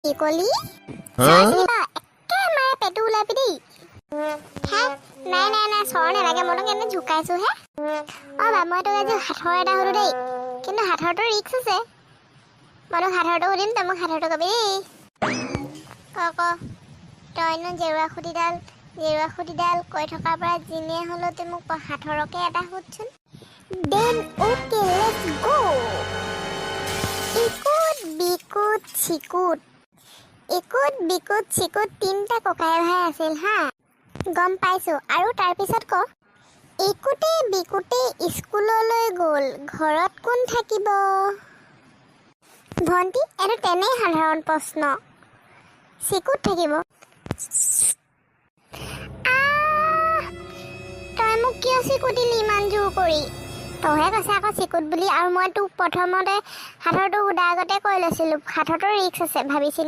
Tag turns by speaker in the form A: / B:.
A: কি কলি? চৰ চিনি পাৱ? একেমাৰে পেটু ওলাবি দেই। হে, নাই নাই নাই, চৰ নালাগে, মই তোক এনে জোকাইছো হে। অ বা, মই তোক আজি সাঁথৰ এটা সুধো দেই, কিন্তু সাঁথৰটো ৰিস্ক আছে। মই তোক সাঁথৰটো সুধিম, তই মোক সাঁথৰটো কবি দেই। ক ক। তইনো জেৰুৱা খুটিডাল জেৰুৱা খুটিডাল কৈ থকাৰ পৰা যিনে হ'লেও তই মোক সাঁথৰকে এটা সুধচোন। Then okay, let's go. ইকুট বিকুট চিকুট, ইকুট বিকুট চিকুট তিনিটা ককাই ভাই আছিল। হা, গম পাইছো। আৰু তাৰপিছত ক। ইকুটে বিকুটে স্কুললৈ গ'ল, ঘৰত কোন থাকিব? ভণ্টি, এইটো তেনেই সাধাৰণ প্ৰশ্ন। চিকুট থাকিব। আহ! তই মোক কিয় চিকুট দিলি ইমান জোৰ কৰি? তইহে কৈছে আকৌ চিকুট বুলি। আৰু মই তোক প্ৰথমতে সাঁথৰটো সোধাৰ আগতে কৈ লৈছিলোঁ, সাঁথৰটোৰ ৰিস্ক আছে, ভাবি চিন্তি।